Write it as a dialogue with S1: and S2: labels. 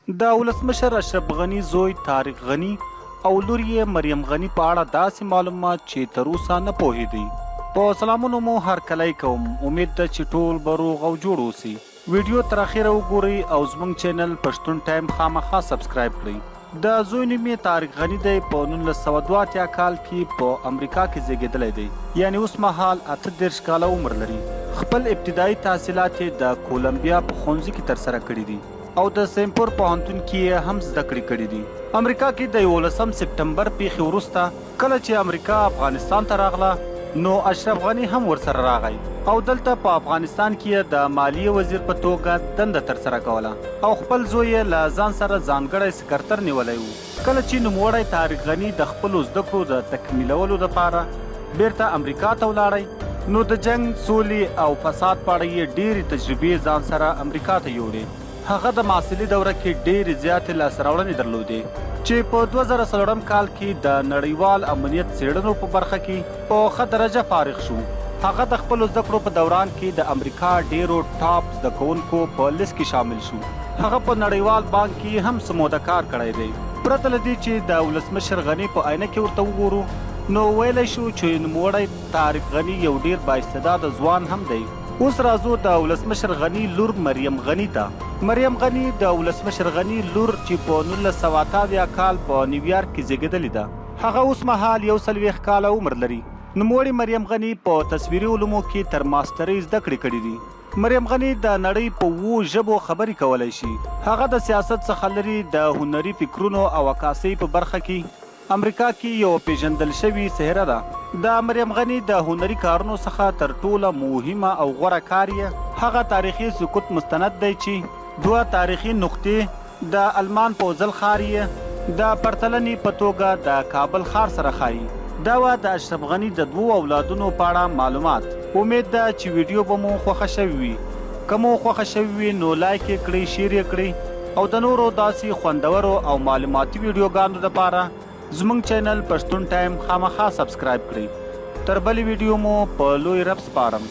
S1: د ولسمشر اشرف غني زوی طارق غني او لور یې مریم غني په اړه داسې معلومات چې تر اوسه نه پوهېدئ. په سلامونو مو هرکلی کوم، امید ده چې ټول به روغ او جوړ اوسئ. ویډیو تر اخیره وګورئ او زمونږ چینل پښتون ټایم خامخا سبسکرایب کړئ. د زوی نوم یې طارق غني دی، په 1982 کال کې په امریکا کې زیږیدلی دی، یعنې اوس مهال 38 کاله عمر لري. خپل ابتدايي تحصیلات یې د کولمبیا په ښوونځي کې ترسره کړي دي. او د سیمپور پوهنتون کې یې هم زده کړې کړې دي. امریکا کې د یوولسم سپټمبر پېښې وروسته کله چې امریکا افغانستان ته راغله نو اشرف غني هم ورسره راغی او دلته په افغانستان کې یې د مالیې وزیر په توګه دنده ترسره کوله او خپل زوی یې له ځان سره ځانګړی سکرتر نیولی و. کله چې نوموړی طارق غني د خپلو زده کړو د تکمیلولو لپاره بیرته امریکا ته ولاړی نو د جنګ، سولې او فساد په اړه یې ډېرې تجربې ځان سره امریکا ته یوړې. هغه د محصلي دوره کې ډېرې زیاتې لاسته راوړنې درلودې چې په 2004 کال کې د نړیوال امنیت څېړنو په برخه کې په ښه درجه فارغ شو. هغه د خپلو زده کړو په دوران کې د امریکا ډېرو ټاپ زده کوونکو په لست کې شامل شو. هغه په نړیوال بانک کې هم څه موده کار کړی دی. پرته له دې چې د ولسمشر غني په آینه کې ورته وګورو نو ویلی شو چې نوموړی طارق غني یو ډېر بااستعداده ځوان هم دی. اوس راځو د ولسمشر غني لور مریم غني ته. مریم غني د ولسمشر غني لور چې په 1978 کال په نیویارک کې زېږېدلې ده. هغه اوس مهال 41 کاله عمر لري. نوموړې مریم غني په تصویري علومو کې تر ماسټرۍ زده کړې کړې دي. مریم غني د نړۍ په اوو ژبو خبرې کولای شي. هغه د سیاست څخه لرې د هنري فکرونو او عکاسۍ په برخه کې امریکا کې یوه پېژندل شوې څهره ده. د مریم غني د هنري کارونو څخه تر ټوله مهمه او غوره کار یې هغه تاریخي سکوت مستند دی چې دوه تاریخي نقطې د المان پوزل ښار یې د پرتلنې په توګه د کابل ښار سره ښايي. دا وه د اشرف غني د دوو اولادونو په اړه معلومات. امید ده چې ویډیو به مو خوښه شوې وي. که مو خوښه شوې وي نو لایک یې کړئ، شیر یې کړئ او د نورو داسې خوندورو او معلوماتي ویډیوګانو لپاره زموږ چینل پښتون ټایم خامخا سبسکرایب کړئ. تر بلې ویډیو مو په لوی رب سپارم.